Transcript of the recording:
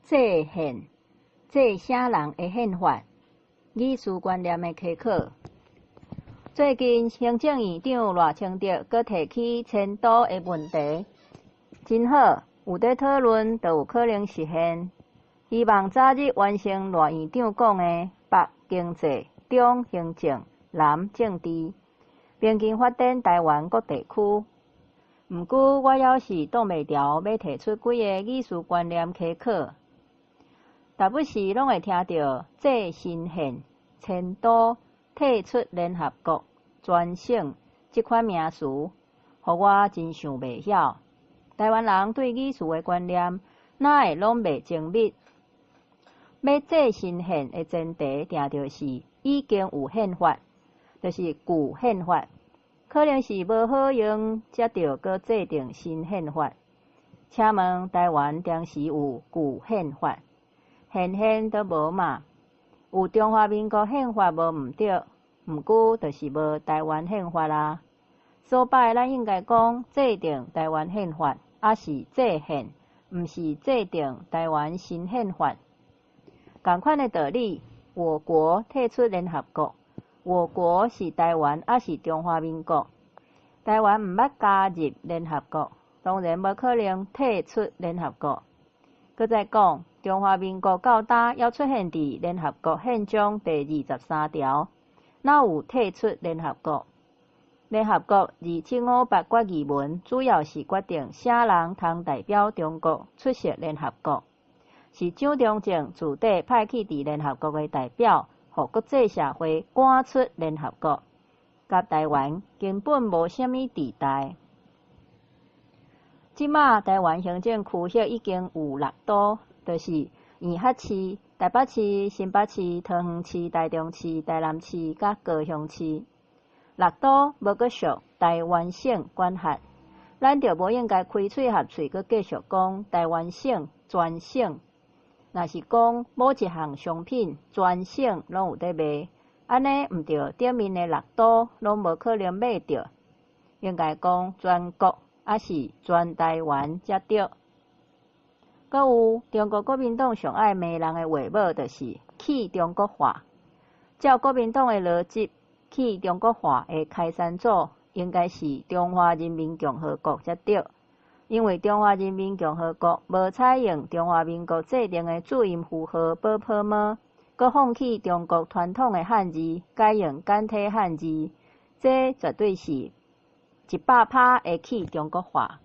制憲，制啥人的憲法？語詞觀念的開考。最近行政院長賴清德閣提起遷都的問題，真好，有咧討論，就有可能實現。希望早日完成賴院長講的北經濟、中行政、南政治，平均發展臺灣各地區。毋過我猶是擋袂牢，欲提出幾个語詞觀念開考。逐不時攏會聽著制新憲、遷都、退出聯合國、全省這款名詞，予我真想袂曉。臺灣人對語詞的觀念，哪會攏袂精密？欲制新憲的前提，定著是已經有憲法，就是舊憲法，可能是無好用，才著閣制定新憲法。請問臺灣當時有舊憲法？現憲都無嘛？有中華民國憲法無毋對，毋過就是無臺灣憲法啊。所擺咱應該講制定臺灣憲法，抑是制憲，毋是制定臺灣新憲法。仝款的道理，我國退出聯合國，我國是臺灣抑是中華民國？臺灣毋捌加入聯合國，當然無可能退出聯合國。閣再講，中華民國到今猶出現佇聯合國憲章第23條，哪有退出聯合國？聯合國2758決議文主要是決定啥人通代表中國出席聯合國，是蔣中正自底派去佇聯合國的代表，予國際社會趕出聯合國，佮臺灣根本無啥物佇代。這馬臺灣行政區域已經有六都，就是二合市、台北市、新北市、桃園市、台中市、台南市佮高雄市。六都無閣屬臺灣省管轄，咱就無應該開喙合喙閣繼續講臺灣省、全省。若是講某一項商品全省攏有佇賣，按呢毋著頂面的六都攏無可能買著，應該講全國抑是全臺灣才對。閣有中國國民黨上愛罵人的話母，就是去中國化。照國民黨的邏輯，去中國化的開山祖應該是中華人民共和國才對，因為中華人民共和國無採用中華民國制定的注音符號ㄅㄆㄇ，閣放棄中國傳統的漢字，改用簡體漢字，這絕對是100%的去中國化。